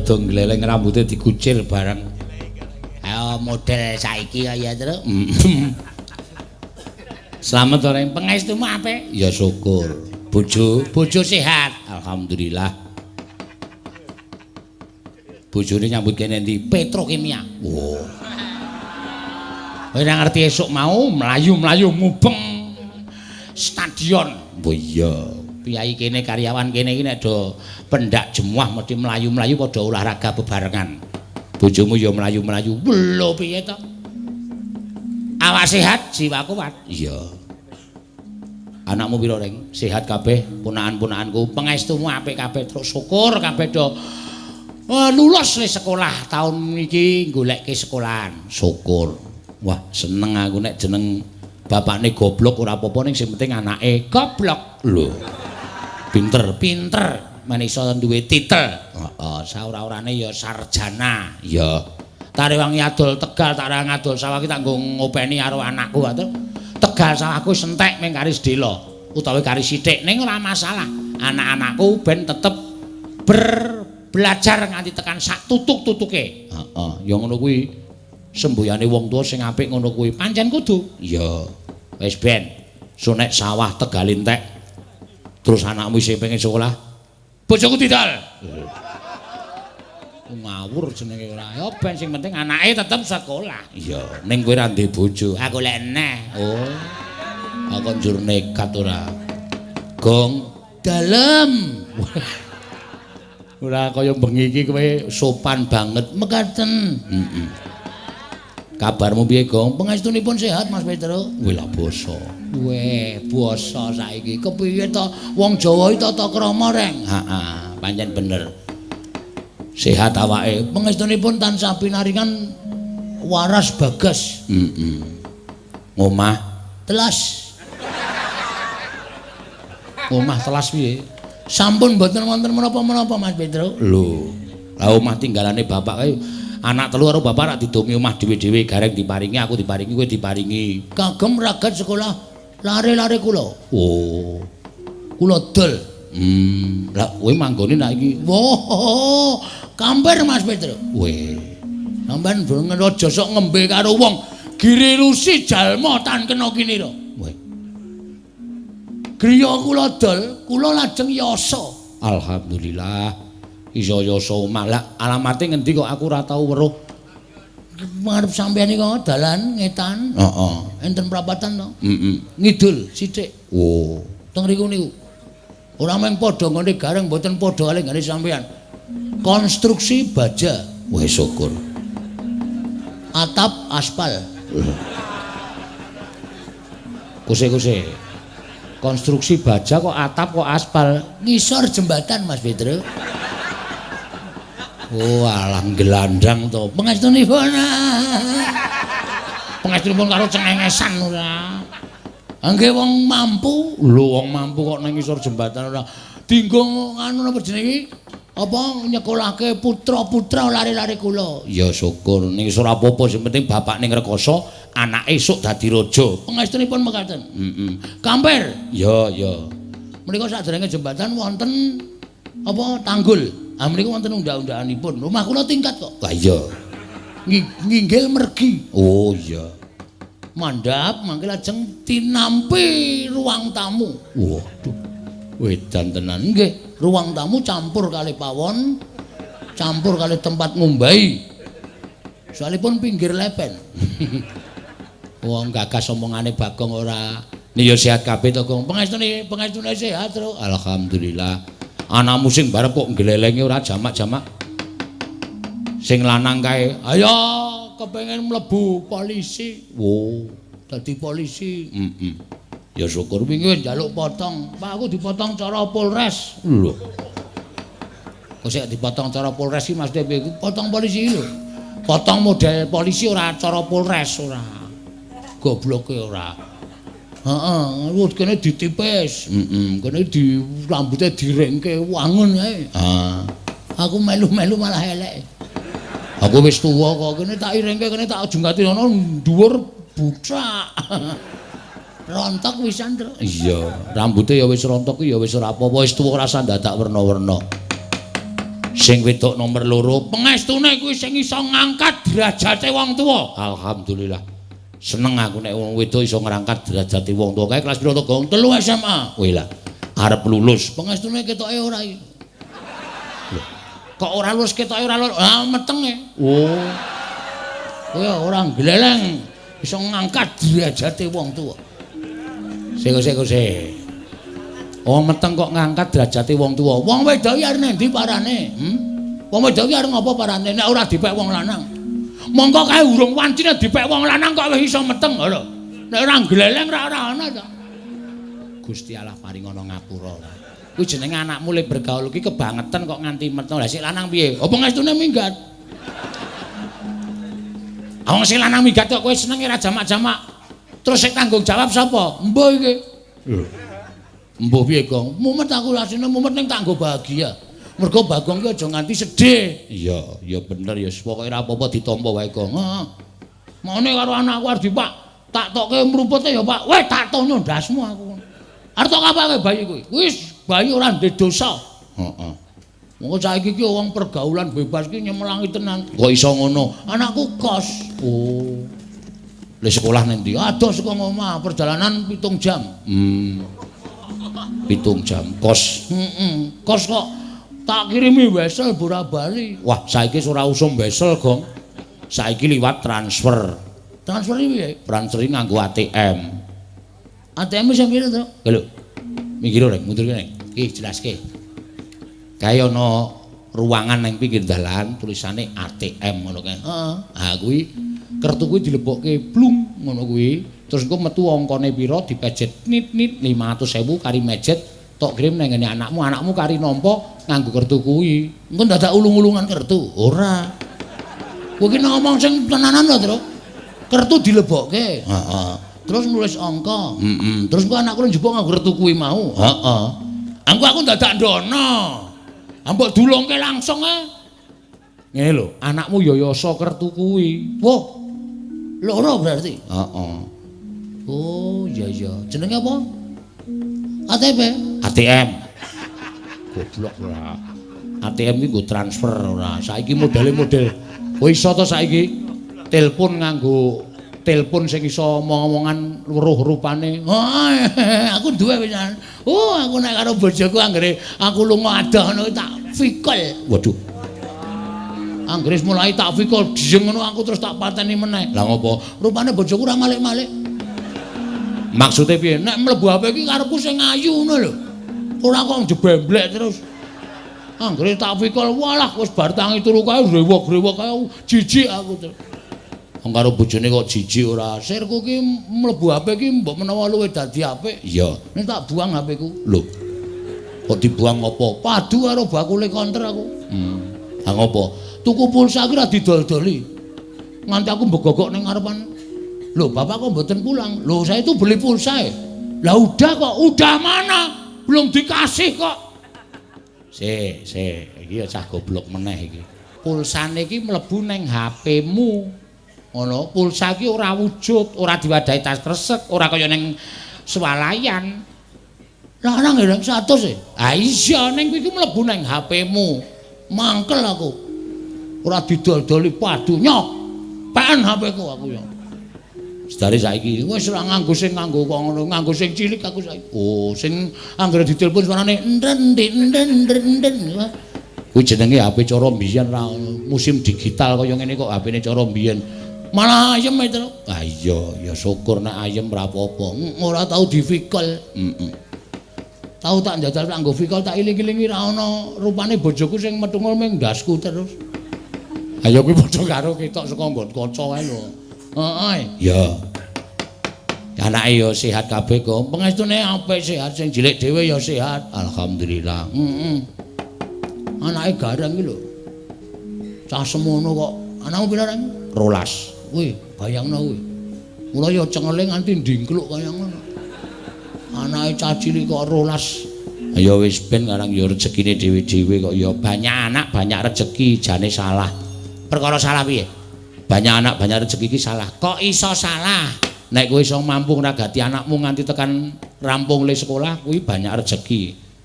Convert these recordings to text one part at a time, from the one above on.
Rada gleleng rambute dikucir bareng. Ayo model saiki kaya terus. Slamet ora pangestumu apik? Ya syukur. Bojo, bojo sehat. Alhamdulillah. Bojone nyambut kene ndi? Petrokimia. Wo. Kowe ora ngerti esuk mau mlayu-mlayu mubeng stadion. Oh iya. Piyai kene karyawan kene iki nek do pendak jemuah mesti mlayu-mlayu padha olahraga bebarengan. Bojomu ya mlayu-mlayu. Lho piye to? Awak sehat, jiwa kuat. Iya. Anakmu pira, Reng? Sehat kabeh, ponakan-ponakanku. Pangestumu apik kabeh, terus syukur kabeh do lulus le sekolah tahun iki golekke sekolahan. Syukur. Wah, seneng aku nek jeneng bapakne goblok ora apa-apa ning sing penting anake goblok. Lho. Pinter, pinter, men iso duwe titel. Heeh, saora-orane ya sarjana. Ya. Tarewangi adol Tegal, tak ra ngadol sawah iki tak nggo ngopeni karo anakku atur. Tegal sawahku wis entek mung kari sedhela utawa kari sithik ning ora masalah. Anak-anakku ben tetep belajar nganti tekan sak tutuk-tutuke. Heeh, ya ngono kuwi. Semboyane wong tuwa sing apik ngono kuwi. Pancen kudu. Iya. Wis ben. So nek sawah Tegal entek terus anakmu isih pengen sekolah, bojoku didol. Ngawur jenenge ora. Ya ben sing penting anake tetep sekolah. Iya, ning kowe ora ndek bojo. Aku lek neh. Oh. Aku njur nekat ora. Gong dalem. Ora kaya bengi iki kowe sopan banget. Mekaten. Heeh. Kabarmu piye, Gong? Pangestunipun sehat, Mas Petro. Wih lah basa. Weh, basa saiki. Kepiye to wong Jawa iki tata krama, Reng? Heeh, pancen bener. Sehat awake. Pangestunipun tansah pinaringan waras bagas. Heeh. Omah telas. Omah telas piye? Sampun mboten wonten menapa-menapa, Mas Petro. Lho, lah omah tinggalane bapak kae anak telu karo bapak rak didomi omah dhewe-dhewe, gareng diparingi, aku diparingi, kowe diparingi. Kagem ragat sekolah lare-lare kula. Oh. Kula dol. Lah kowe manggone nak iki. Wah, kamper Mas Petro. Weh. Sampeyan aja sok ngembe karo wong. Girilusi jalma tan kena kinira. Weh. Griya kula dol, kula lajeng yasa. Alhamdulillah. Iso yasa omah. Lah alamate ngendi kok aku ora tau weruh. Ngarep sampeyan iki dalan ngetan. Heeh. Enten prapatan to? Heeh. Ngidul sithik. Oh. Teng riku niku. Ora mung padha nggone gareng mboten padha kalih nggone sampeyan. Konstruksi baja. Wah syukur. Atap aspal. Kuse-kuse. Konstruksi baja kok atap kok aspal. Ngisor jembatan Mas Petro. Oh alah gelandang to. Pangestunipun. Pangestunipun karo cengengesan ora. Nggih wong mampu. Lho wong mampu kok nang ngisor jembatan ora. Dinggo anu napa jenenge iki? Apa nyekolahke putra-putra lare-lare kula. Ya syukur ning isor apa-apa sing penting bapakne ngrekoso, anake esuk dadi raja. Pangestunipun mekaten. Heeh. Kamper. Ya ya. Menika saderenge jembatan wonten apa tanggul. Ah menika wonten undhak-undhakanipun. Omah kula tingkat kok. Lah iya. Nginggil mergi. Oh iya. Mandhap mangke lajeng tinampi ruang tamu. Waduh. Wedan tenan nggih. Ruang tamu campur kali pawon, campur kali tempat ngumbahi. Soalipun pinggir lepen. Wong gagas omongane Bagong ora. Ni ya sehat kabeh to, Gong. Pangestune, pangestune sehat, Tru. Alhamdulillah. Anakmu sing barep kok glelenge ora jamak-jamak. Sing lanang kae, ayo kepengin mlebu polisi. Wo, dadi polisi. Heeh. Ya syukur wingi njaluk potong. Pak aku dipotong cara Polres. Lho. Kok sik dipotong cara Polres iki Mas piye? Potong polisi lho. Potong model polisi ora cara Polres ora. Gobloke ora. Heeh, kene ditipis. Heeh, kene di rambute diringke wangun kae. Ah. Aku melu-melu malah elek. Aku wis tuwa kok kene tak iringke kene tak junggati ana dhuwur buthak. Rontok wisan, Tru. Iya, rambute ya wis rontok ya wis ora apa-apa, wis tuwa ora dadak werna-werna. Sing wedok nomor 2, pengestune kuwi sing iso ngangkat derajate wong tuwa. Alhamdulillah. Seneng aku nek wong wedok iso ngrangkat derajate wong tuwa. Kae kelas piro to, Gong? 3 SMA. Wih lah, arep lulus. Pengestune ketoke ora iki. Lho, kok ora lulus ketoke ora lulus? Ah, metenge. Oh. Kowe ora gleleng iso ngangkat derajate wong tuwa. Sik sik sik. Wong meteng kok ngangkat derajate wong tuwa. Wong wedok iki arep endi parane? Hmm? Wong wedok iki arep ngopo parane nek ora dipek wong lanang? Mongko kae urung wancine dipek wong lanang kok wis iso meteng lho. Nek ora gleleng ora ana to. Gusti Allah paringana ngapura. Kuwi jenenge anakmu le bergaul iki kebangetan kok nganti meteng. Lah sik lanang piye? Apa ngestune minggat? Wong sing lanang minggat kok kowe senenge ra jamak-jamak. Terus sing tanggung jawab sapa? Mbuh iki. Lho. Mbuh piye, Gong? Mumet aku rasane mumet ning tak nggo bahagia. Mergo Bagong ki aja nganti sedih. Iya, ya bener ya. Pokoke ora apa-apa ditampa wae, Gong. Heeh. Maune karo anakku arep Pak, tak tokke mrupute ya, Pak. Weh, tak tonyo ndasmu aku. Arep tok apake bayi kuwi? Wis, bayi ora ndek dosa. Heeh. Monggo saiki ki wong pergaulan bebas ki nyemelangi tenan. Kok iso ngono? Anakku kos. Oh. Le sekolah ning ndi? Adoh saka omah, perjalanan 7 jam. 7 jam kos. Heeh. Kos kok tak kirimi wesel bola-bali. Wah, saiki ora usum wesel, Gong. Saiki liwat transfer. Transfer iki piye? Transfer iki nganggo ATM. ATM sing piro to? Lho. Minggir rek, mundur kene. Iki jelaske. Kae ana ruangan nang pinggir dalan tulisane ATM ngono kae. Heeh. Ha kuwi kertu kuwi dilebokke blung ngono kuwi. Terus engko metu angkane pira dipejet nit-nit 500.000 kari mejet tok kirim nang ngene anakmu, anakmu kari nampa nganggo kertu kuwi. Engko dadak ulung-ulungan kertu. Ora. Kowe iki ngomong sing tenanan lho, Tru. Kertu dilebokke. Heeh. Terus nulis angka. Heeh. Terus engko anakku njupuk nganggo kertu kuwi mau. Heeh. Engko aku dadak ndono. Mbok dulungke langsung ae. Ngene lho, anakmu ya yasa kertu kuwi. Wah. Loro berarti. Heeh. Oh, iya iya. Jenenge apa? ATP. ATM. Goblok ora. ATM iki nggo transfer ora. Saiki modele model. Kowe iso to saiki telepon nganggo telepon sing iso omong-omongan weruh rupane. Oh, aku duwe pisan. Oh, aku nek karo bojoku anggere aku lunga adoh ngono tak vikol. Waduh. Anggere mulai tak vikol jeng ngono aku terus tak pateni meneh. Lah ngopo? Rupane bojoku ora malik-malik. Maksude piye? Nek mlebu HP iki karepku sing ayu ngono lho. Ora kok njebemblek terus. Anggere tak vikol, walah wis bar tangi turu kae rewok-rewok kae jijik aku terus. Wong karo bojone kok jijik ora. Sirku ki mlebu HP ki mbok menawa luwih dadi apik. Iya. Nek tak buang HP ku. Lho. Kok dibuang ngopo? Padu karo bakule konter aku. Ha ngopo? Tuku pulsa ki ra didol-doli. Nganti aku mbegogok ning ngarepan. Lho, bapak kok mboten pulang? Lho, saya itu beli pulsa e. Lah udah kok, udah mana? Belum dikasih kok. Sik, sik, iki ya cah goblok meneh iki. Pulsane iki mlebu ning HP-mu. Ngono, pulsa iki ora wujud, ora diwadahi tas kresek, ora kaya ning swalayan. Larang ya 100 e. Ha iya, ning kuwi iki mlebu ning HP-mu. Mangkel aku. Ora didol-doli padu nyok. Peken HP-ku aku ya. Sedare saiki wis ora nganggo sing nganggo kok ngono, nganggo sing cilik aku saiki. Oh, sing anggere ditelepon suarane enden enden enden. Kuwi jenenge HP cara mbiyen ra musim digital kaya ngene kok HP-ne cara mbiyen. Malah ayem e, Tru. Ah iya, ya syukur nek ayem ora apa-apa. Ora tau divikol. Heeh. Tau tak njajal tak nggo vikol tak iling-ilingi ra ana rupane bojoku sing metungul ming ndasku terus. Ayo kuwi padha karo ketok saka nggon kaca kae lho. Heeh. Ya. Anake ya sehat kabeh kok. Pengestune apik sehat, sing cilik dhewe ya sehat. Alhamdulillah. Heeh. Anake gareng iki lho. Cah semono kok. Anakmu pira, Reng? 12. Kuwi bayangno kuwi. Mula ya cengele nganti ndingkluk kaya ngono. Anake cah cilik kok 12. Ya wis ben karang ya rezekine dhewe-dhewe kok ya banyak anak banyak rezeki jane salah. Perkara salah piye? Banyak anak banyak rezeki iki salah. Kok iso salah? Nek kowe iso mampu ngragati anakmu nganti tekan rampung le sekolah kuwi banyak rezeki.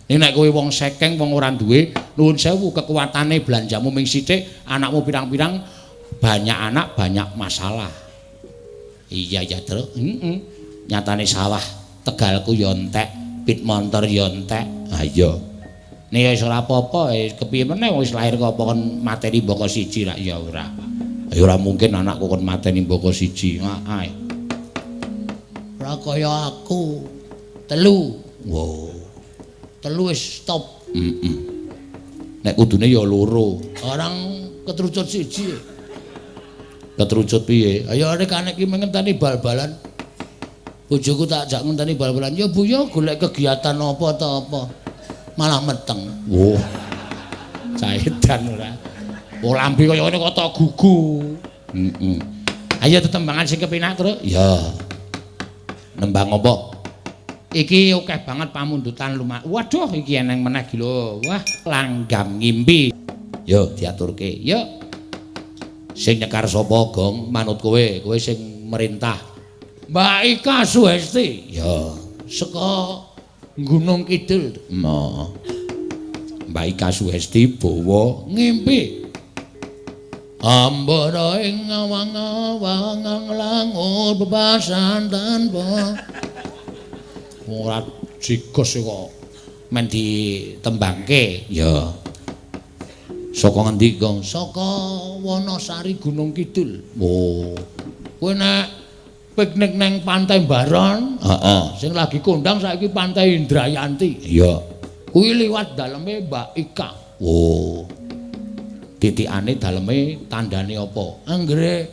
Ning nek kowe wong sekeng, wong ora duwe, Nuwun sewu kekuatane belanjamu ming sithik, anakmu pirang-pirang, banyak anak banyak masalah. Iya ya, Truk. Heeh. Nyatane sawah Tegalku ya entek, pit montor ya entek. Ha iya. Nek wis ora apa-apa, kepiye meneh wis lahir kok apa kon mateni mbaka siji rak ya ora. Ya ora mungkin anakku kon mateni mbaka siji. Heeh. Ora kaya aku. Telu. Wow. Telu wis stop. Heeh. Nek kudune ya loro. Orang ketrucut siji. Ketrucut piye? Ayo nek anek iki ngenteni bal-balan. Bojoku tak jak ngenteni bal-balan. Ya Bu ya golek kegiatan apa ta apa. Malah meteng. Wah. Caedan ora. Oh lambe kaya ngene kok tok gugu. Heeh. Ayo tetembangan sing kepenak, Truk. Ya. Nembang apa? Iki akeh banget pamundutan lumak. Waduh, iki eneng meneh iki lho. Wah, langgam ngimpi. Yo diaturke. Yo. Sing nyekar sapa, Gong? Manut kowe, kowe sing merintah. Mbak Ika Suhesti. Ya, saka Gunung Kidul. Heeh. Mbak Ika Suhesti bawa ngimpi. Ambara ing awang-awang langur bebasan tanpa ora jigos kok men ditembangke. Ya. Saka ngendi, Gong? Saka Wonosari Gunung Kidul. Oh. Kowe nek piknik neng Pantai Baron, heeh, sing lagi kondang saiki Pantai Indrayanti. Iya. Kuwi liwat daleme Mbak Ika. Oh. Titikane daleme tandane apa? Anggere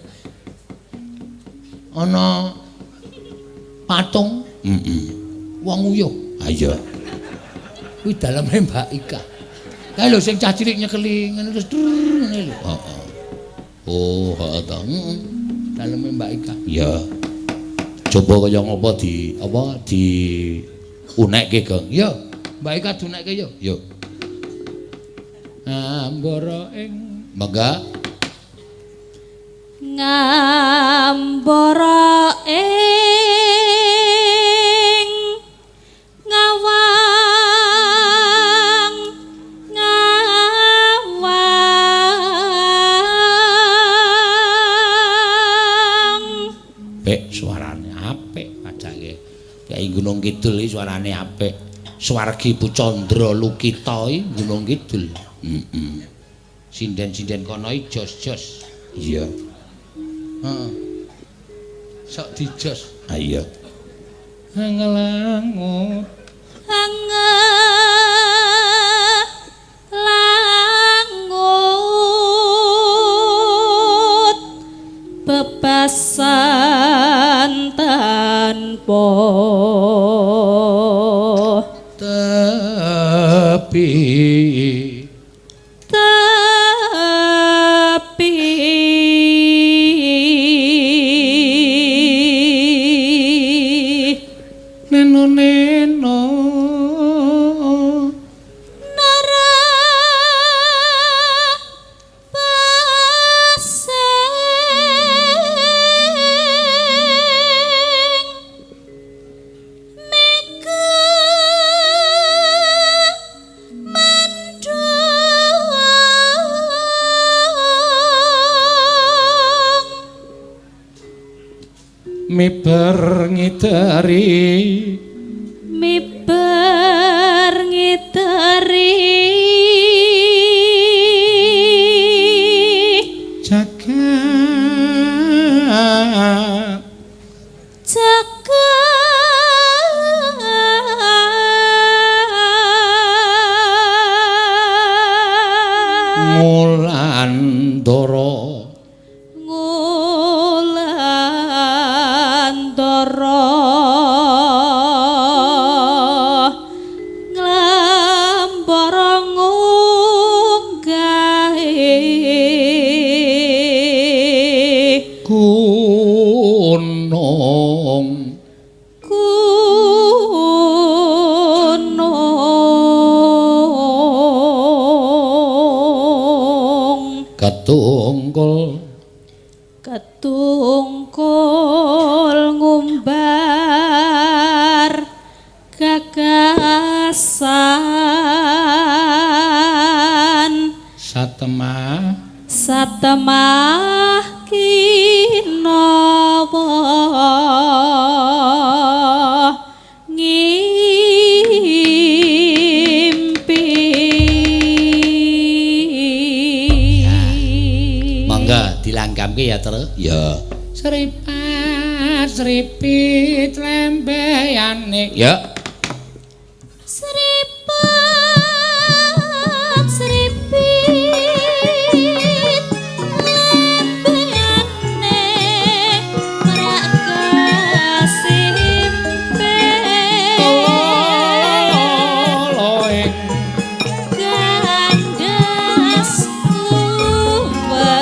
ana patung, heeh. Wong uyuh. Ha iya. Kuwi daleme Mbak Ika. Kae lho sing cah cilik nyekeli ngene terus ngene lho. Heeh. Oh, heeh ta. Heeh. Daleme Mbak Ika. Iya. Coba kaya ngopo di apa di unekke, Gong. Yo, Mbak Ika diunekke yo. Yo. Ngambara ing mangga ngambara ing ngawang ngawang. Apik suarane, apik padake. Kyai Gunung Kidul iki suarane apik. Swargi Bu Candra Lukita iki Gunung Kidul. Heeh. Sinden-sinden kono iki jos-jos. Iya. Heeh. Sok dijos. Ha iya. Ngelangut. Angelangut bebasan tanpa tepi. Tepi. Neno neno nara paseng mega mendung miber ngidari miber ngidari jagat jagat ngulandara ngulandara nglambara ngunggahe gunung gunung ketungkul ketungkul ngumbar gagasan. Satemah satemah kinawa ngimpi. Monggo dilanggamke ya, Tru. Ya. Sripat sripit lembeyane. Ya. Sripat sripit lembeyane merak kasimpe Lolo ing gandas luwes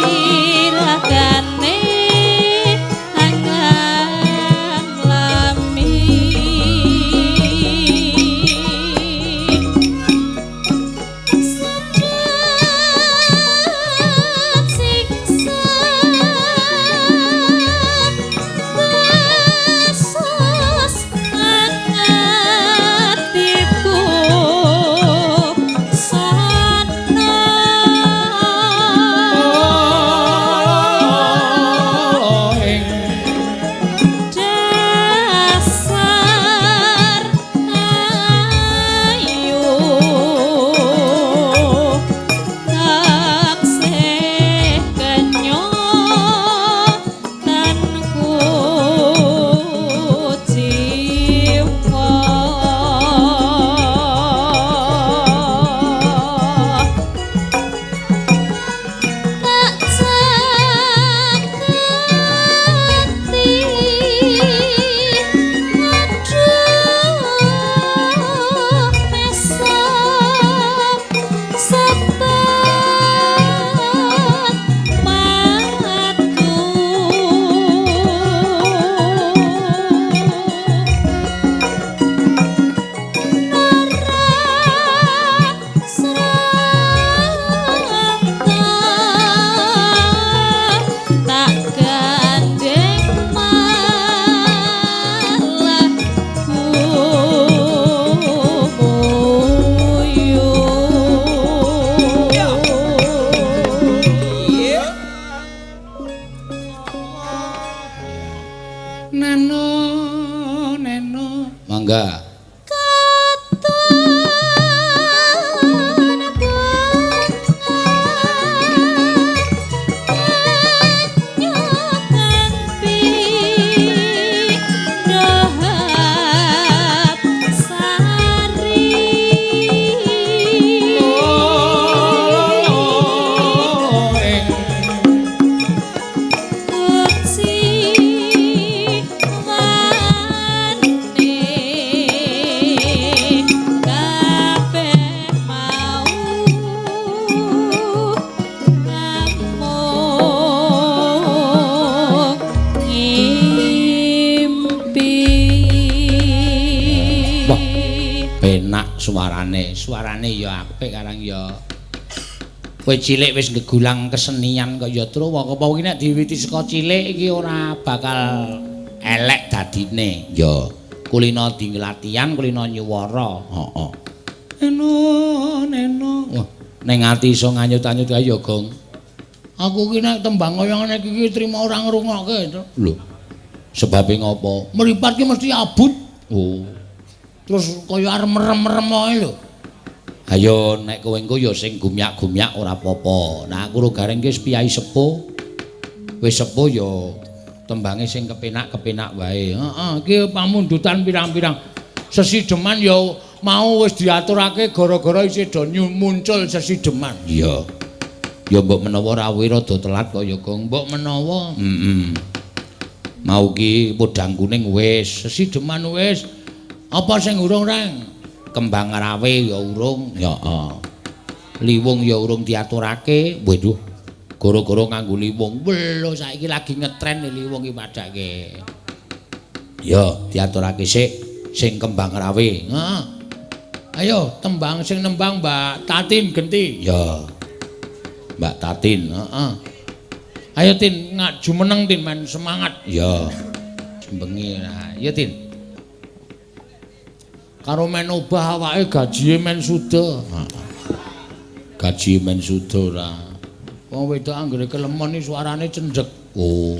wiragane angan lami sedot siksa basos atiku sana lolo ing dasar ayu taksih kenyotanku jiwa. Tak caketi aduh mesem sepet matu ora sranta tak gandeng malah gumoyo. Nano neno. Mangga. Katon bunga pindhahap sari Lolo ing kuciwane kabeh mau namung ngimpi. Wah. Penak suarane, suarane ya apik karang ya. Kowe cilik wis ngegulang kesenian kok ya, Tru. Wong apa iki nek diwiwiti saka cilik iki ora bakal elek dadine. Ya, kulino latihan, kulino nyuwara. Heeh. Eno neno. Wah, ning ati iso nganyut-anyut kae ya, Gong. Aku ki nek tembang kaya ngene iki trima ora ngrungokke, Tru. Lho. Sebabe ngopo? Mripat ki mesti abut. Oh. Terus kaya arep merem-merem ae lho. Ayo nek kowe engko ya sing gumyak-gumyak ora apa-apa. Nah aku ro gareng ki wis piyai sepuh. Wis sepuh ya tembange sing kepenak-kepenak wae. Heeh, iki pamundutan pirang-pirang. Sesideman ya mau wis diaturake gara-gara isih do muncul sesideman. Iya. Ya mbok menawa rawuhe rada telat kaya Gong. Mbok menawa. Heeh. Mau ki podang kuning wis, sesideman wis. Apa sing urung, Reng? Kembang rawe ya urung. Ya heeh. Liwung ya urung diaturake. Waduh. Gara-gara nganggo liwung. Lho saiki lagi ngetren liwung iki padake. Ya, diaturake sik sing kembang rawe. Heeh. Ayo tembang sing nembang Mbak Tatin genti. Ya. Mbak Tatin, heeh. Ayo Tin, jumeneng Tin men semangat. Ya. Jembengi. Nah, ya Tin. Karo men obah awake gajie men suda. Heeh. Gaji men suda ora. Wong wedok anggere kelemon iki suarane cendhek. Oh.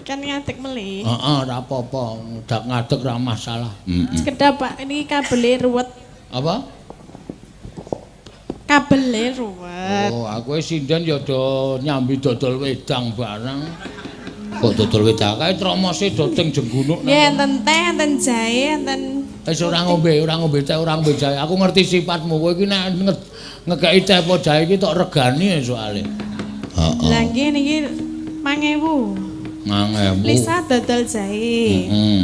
Kan ngadeg melih. Heeh, ora apa-apa. Ndak ngadeg ora masalah. Heeh. Sekedap, Pak, ini kabele ruwet. Apa? Kabele ruwet. Oh, aku sinden ya do nyambi dodol wedang barang. Kok dodol wedang kae tromose do teng jenggunuk. Nggih, enten teh, enten jahe, enten. Wis ora ngombe teh, ora ngombe jahe. Aku ngerti sifatmu. Kowe iki nek ngekeki teh apa jahe iki tok regani soalé. Heeh. Lah nggih niki 5.000. 5.000. Lisa dodol jahe. Heeh.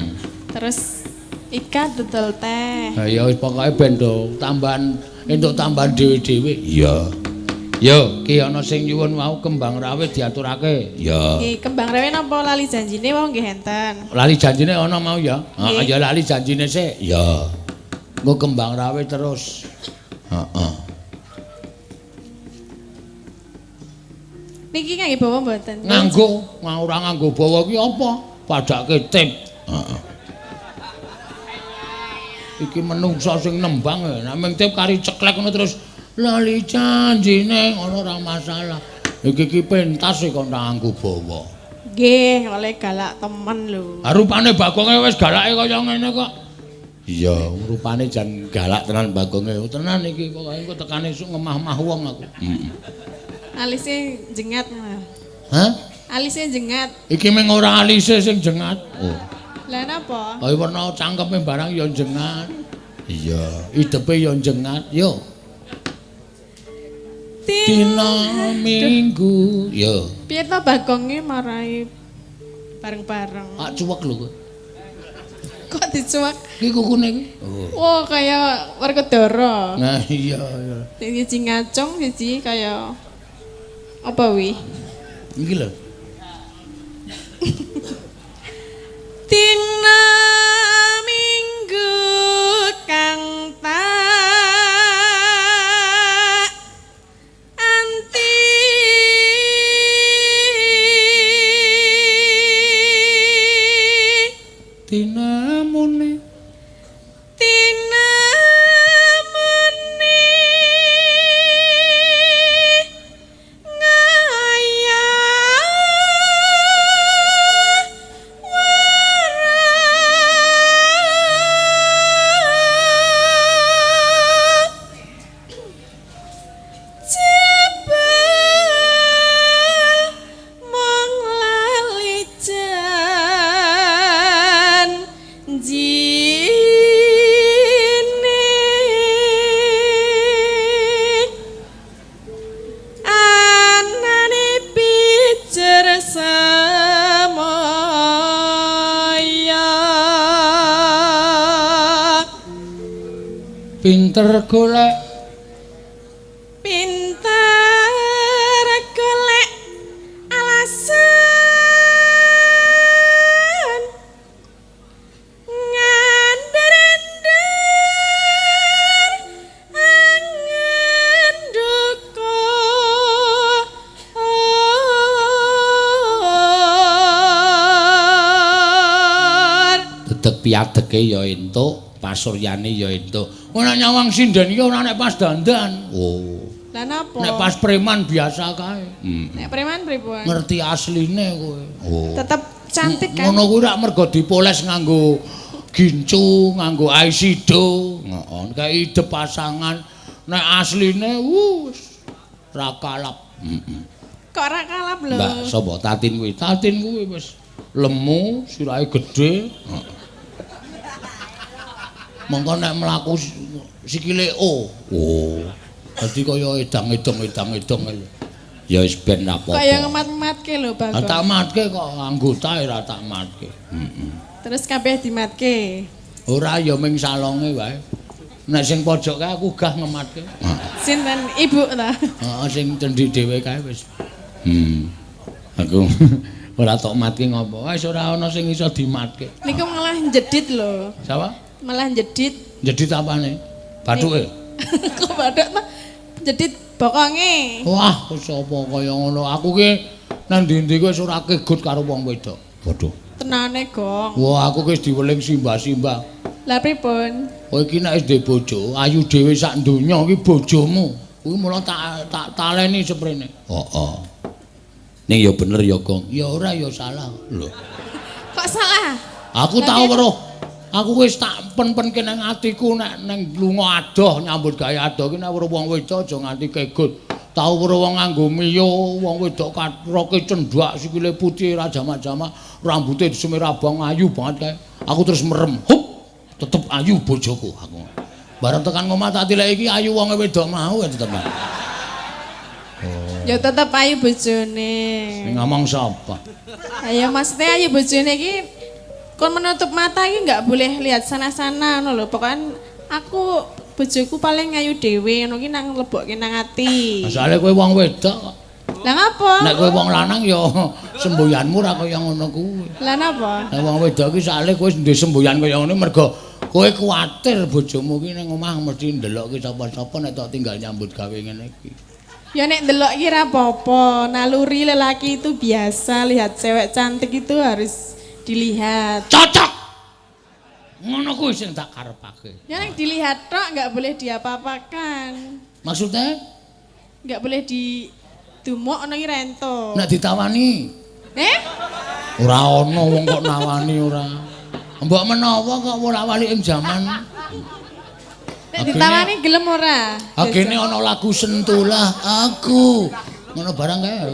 Terus Ika dodol teh. Ha ya wis pokoke ben do tambahan entuk tambahan dhewe-dhewe. Iya. Yo, ki ana sing nyuwun wau kembang rawe diaturake. Iya. Nggih, kembang rawe napa lali janjine wau nggih enten. Lali janjine ana mau ya? Heeh, ya lali janjine sik. Iya. Engko kembang rawe terus. Heeh. Niki ngangge bawa mboten? Nganggo, ora nganggo bawa ki apa? Padake tip. Heeh. Iki menungsa sing nembang nek ming tip kari ceklek ngono terus lali janjine ngono ora masalah. Iki ki pentas kok nganggo bawa. Nggih, oleh galak temen lho. Ha rupane Bagonge wis galake kaya ngene kok. Iya, rupane jan galak tenan Bagonge. Tenan iki pokoke engko tekane esuk ngemah-mah wong aku. Heeh. Alise jengat. Hah? Alise jengat. Iki mung ora alise sing jengat. Oh. Lah napa? Kaya werna cangkeme barang ya jengat. Iya, idepe ya jengat. Yo. Dina Minggu. Yo. Piye to Bagonge marai bareng-bareng? Ak cuwek lho kowe. Kok dicuwek? Iki kukune iki. Oh. Wah, kaya Werkudara. Nah iya, iya. Siji ngacung, siji kaya apa wi? Iki lho. Dina Minggu kang tak anti Dina mune pinter golek alasan ngandar-andar angen dukur. Dedeg piadege ya entuk, pasuryane ya entuk. Ora nyawang sinden iki ora nek pas dandan. Oh. Lah napa? Nek pas preman biasa kae. Nek preman pripun? Ngerti asline kowe. Oh. Tetep cantik kan? Ngono kuwi rak mergo dipoles nganggo gincu, nganggo aisido. Heeh, kae ide pasangan. Nek asline wis ra kalap. Heeh. Kok ra kalap lho? Mbak sapa Tatin kuwi? Tatin kuwi wis lemu, sirahe gedhe. Heeh. Mongko nek mlaku sikile o. Oh. Dadi kaya edang-edong. Ya wis ben ra apa-apa. Kaya ngemat-matke lho, Bagong. Tak matke kok anggota ora tak matke. Heeh. Terus kabeh dimatke. Ora ya ming salonge wae. Nek sing pojok kae aku gah ngematke. Sinten ibu ta? Heeh, sing cendhi dhewe kae wis. Aku ora tok matke ngopo. Wis ora ana sing iso dimatke. Niku malah jedit lho. Sapa? Malah jedit. Jedit apane? Bathuke. Kok bathuk ta? Jedit bokonge. Wah, sapa kaya ngono. Aku ki nang ndi-ndi wis ora kegut karo wong wedok. Waduh. Tenane, Gong. Wah, aku ki wis diweling simbah-simbah. Lah pripun? Kowe iki nek wis duwe bojo, ayu dhewe sak donya ki bojomu. Kuwi mula tak taleni seprene. Heeh. Ning ya bener ya, Gong. Ya ora ya salah. Lho. Kok salah? Aku tau weruh. Aku wis tak pen-penke nang atiku nek nang lunga adoh nyambut gawe adoh ki nek weruh wong wedok aja nganti kegut. Tau weruh wong nganggo miyo, wong wedok katroke cendhak, sikile putih ra jamak-jamak, rambute disemir abang ayu banget kae. Aku terus merem. Hup, tetep ayu bojoku aku. Bareng tekan ngomah tak tileki iki ayu wong wedok mau ya tetep. Oh. Ya tetep ayu bojone. Sing ngomong sapa? Ayo maksudnya ayu bojone iki kon menutup mata iki enggak boleh lihat sana-sana ngono lho. Pokoke aku bojoku paling ayu dhewe ngono ki nang lebokke nang ati. Masale kowe wong wedok kok. Lah ngapa? Nek kowe wong lanang ya semboyanmu ora kaya ngono kuwi. Lah napa? Nek wong wedok ki sale kowe duwe semboyan kaya ngono mergo kowe kuwatir bojomu ki ning omah mesti ndelokke sapa-sapa nek tok tinggal nyambut gawe ngene iki. Ya nek ndelok ki ora apa-apa, naluri lelaki itu biasa lihat cewek cantik itu harus dilihat. Cocok. Ngono kuwi sing tak karepake. Ya nek dilihat tok enggak boleh diapa-apakan. Maksudnya? Enggak boleh didumuk ngono ki rento. Nek ditawani? Eh? Ora ana wong kok nawani ora. Mbok menawa kok wolak-walik ing jaman. Nek ditawani gelem ora? Agene ana lagu Sentulah Aku. Ngono barang kae.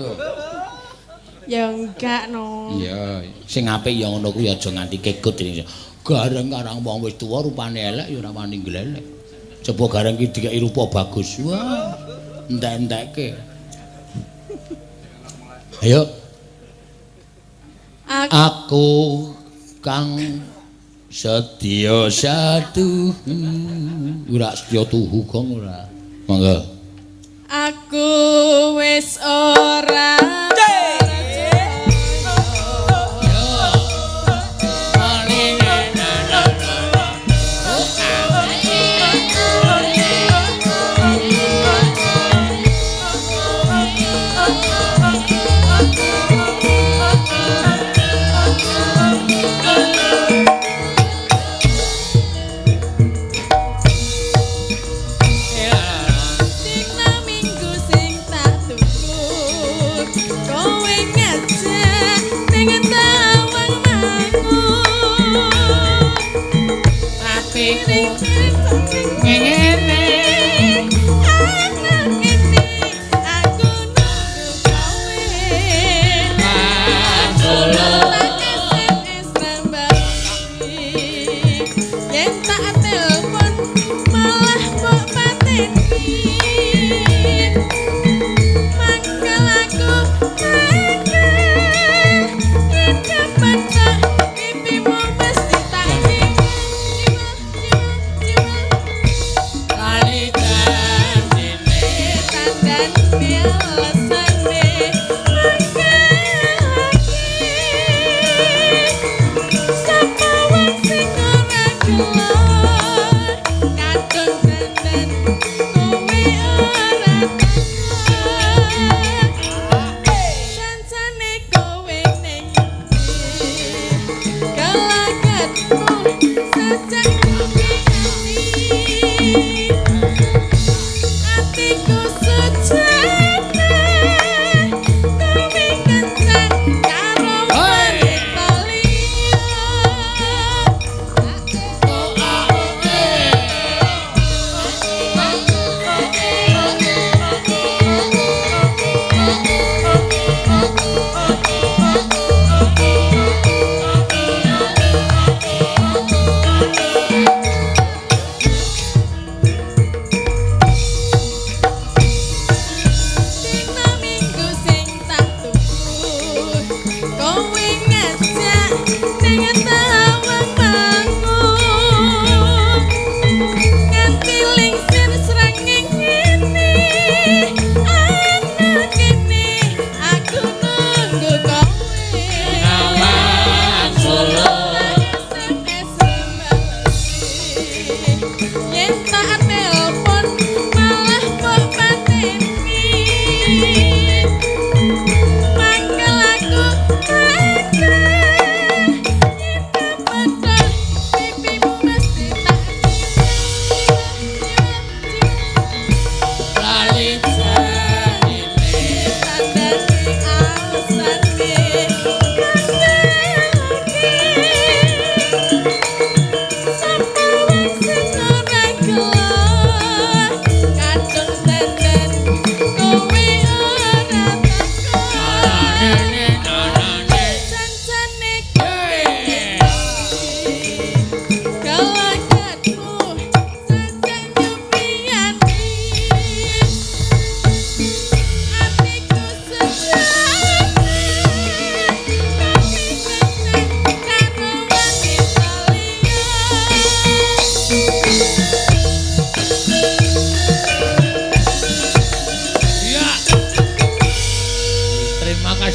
Ya enggak no. Iya, sing apik ya ngono kuwi aja nganti kegut dene. Gareng karang wong wis tuwa rupane elek ya ora wani glelek. Coba gareng ki dikeki rupa bagus. Wah, entek-entekke. Ayo. Aku kang setya satu. Ora setya tuhu gong ora. Monggo. Aku wis ora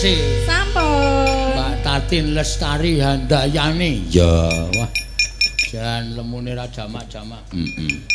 Sih. Sampun. Mbak Tatin Lestari Handayani. Ya, wah. Jan lemune ra jamak-jamak. Heeh.